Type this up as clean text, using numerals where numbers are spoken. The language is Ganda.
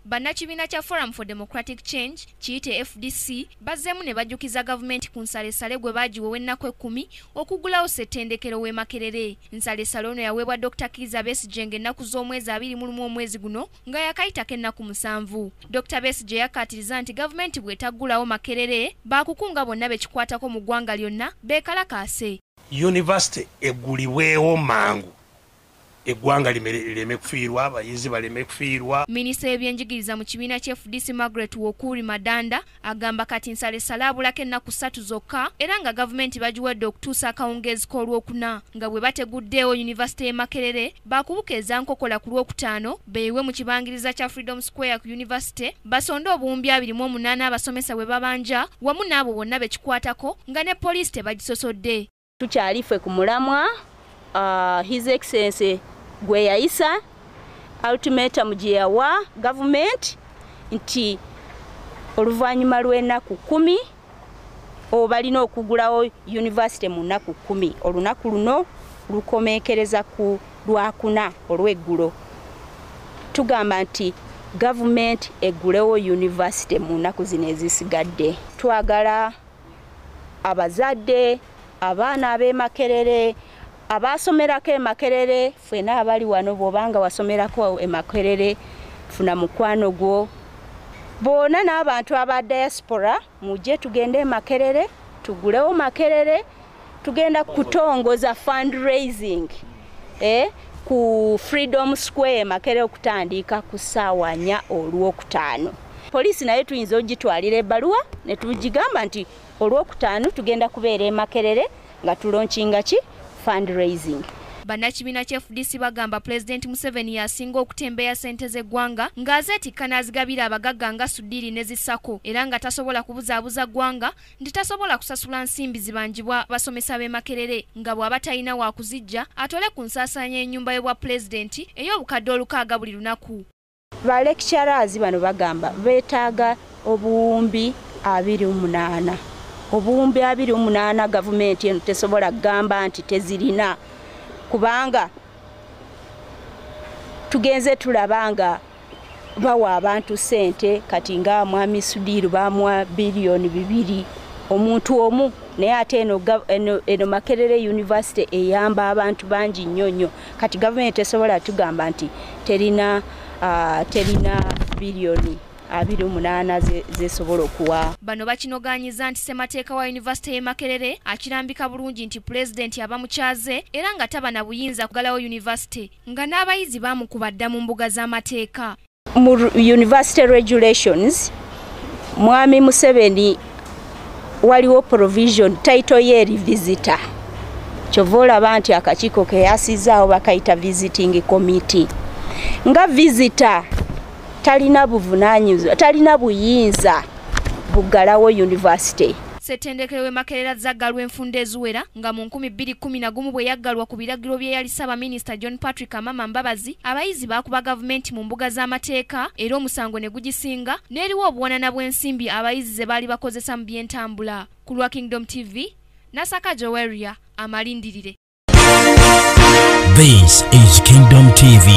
Bannakibiina kya Forum for Democratic Change kiyite FDC bazzeemu ne bajjukiza gavumenti ku nsalesale gwe baagiwewa ennaku 10 okugulawo ssettendekero w'e Makerere. Nsalesale ono yaweebwa Dr. Kizza Besigye ng'ennaku z'omwezi 21 omwezi guno nga yakayitako ennaku 7. Dr. Besigye yakkaatiriza nti gavumenti bw'etaggulawo Makerere baakukunga bonna bekikwatako mu ggwanga lyonna beekalakaase. Yunivasite eggulibwewo mangu, eggwanga lireme kufiirwa, abayizi baleme kufiirwa. Minisita w'ebyenjigiriza mu kibiina kya FDC Margaret Wokuri Madanda agamba kati nsalesale abulako ennaku 3 zokka era nga gavumenti bagiwadde okutuusa akawungeezi k'olwokuna nga bwe bateguddeewo yunivasite y'e Makerere baakubukeeza nkokola ku lwokutaano beeyiwe mu kibangiriza kya Freedom Square ku yunivasite basonde obuwumbi 28 abasomesa bwe babanja wamu n'abo bonna bekikwatako nga ne poliisi tebagisosodde. Tukyali ffe ku mulamwa His Excellency gwe yayisa ultimatum gye yawa gavumenti nti oluvannyuma lw'ennaku 10 obalina okugulawo yunivasite mu nnaku 10. Olunaku luno lukomekereza ku lwakuna olw'eggulo. Tugamba nti gavumenti eggulewo yunivasite mu nnaku zino ezisigadde. Twagala abazadde, abaana ab'e Makerere, abasomerako e Makerere, ffenna abali wano bw'obanga wasomerako e Makerere funa mukwano gwo bonna n'abantu aba diaspora mujje tugende e Makerere tugulewo Makerere. Tugenda kutongoza fundraising ku Freedom Square Makerere okutandika ku ssaawa 4 olwokutaano. Poliisi naye tuyinza ogitwalira ebbaluwa ne tugigamba nti olwokutaano tugenda kubeera e Makerere nga tulonkinga ki fundraising. Bannakibiina kya FDC bagamba Pulezidenti Museveni yasinga okutembeeya ssente z'eggwanga ng'azeetikka n'azigabira abagagga nga Sudiri ne Zisako era nga tasobola kubuzaabuza ggwanga nti tasobola kusasula nsimbi zibanjibwa basomesa b'e Makerere nga bw'aba talina waakuzijja atole ku nsaasaanya y'ennyumba y'obwa pulezidenti ey'obukadde 6 buli lunaku. Ba lecturers bano bagamba beetaaga obuwumbi 28. Obuwumbi 28 gavumenti eno tesobola kugamba nti tezirina, kubanga tugenze tulaba nga bawa abantu ssente kati nga mwami Sudiru bamuwa biliyoni 2 omuntu omu, naye ate eno Makerere University eyamba abantu bangi nnyo nnyo. Kati gavumenti tesobola tugamba nti terina biliyoni 28 zesobola okuwa. Bano bakinogaanyiza nti ssemateeka wa yunivasite y'e Makerere akirambika bulungi nti pulezidenti aba mukyaze era nga taba na buyinza kugalawo yunivasite nga n'abayizi baamukuba dda mu mbuga z'amateeka. Mu university regulations mwami Museveni waliwo provision title ye eri visitor. Kyova olaba nti akakiiko ke yasizaawo bakayita visiting committee. Nga visitor talina buvunaanyizibwa, talina buyinza buggalawo yunivasite. Ssettendekero w'e Makerere azaggalwa enfunda eziwera nga mu 2011 bwe yaggalwa ku biragiro bye yali Ssaabaminisita John Patrick Amama Mbabazi, abayizi baakuba gavumenti mu mbuga z'amateeka era omusango ne gugisinga n'eriwo obuwanana bw'ensimbi abayizi ze baali bakozesa mu by'entambula. Ku lwa Kingdom TV, Nasaka Joweria amalindirire. This is Kingdom TV.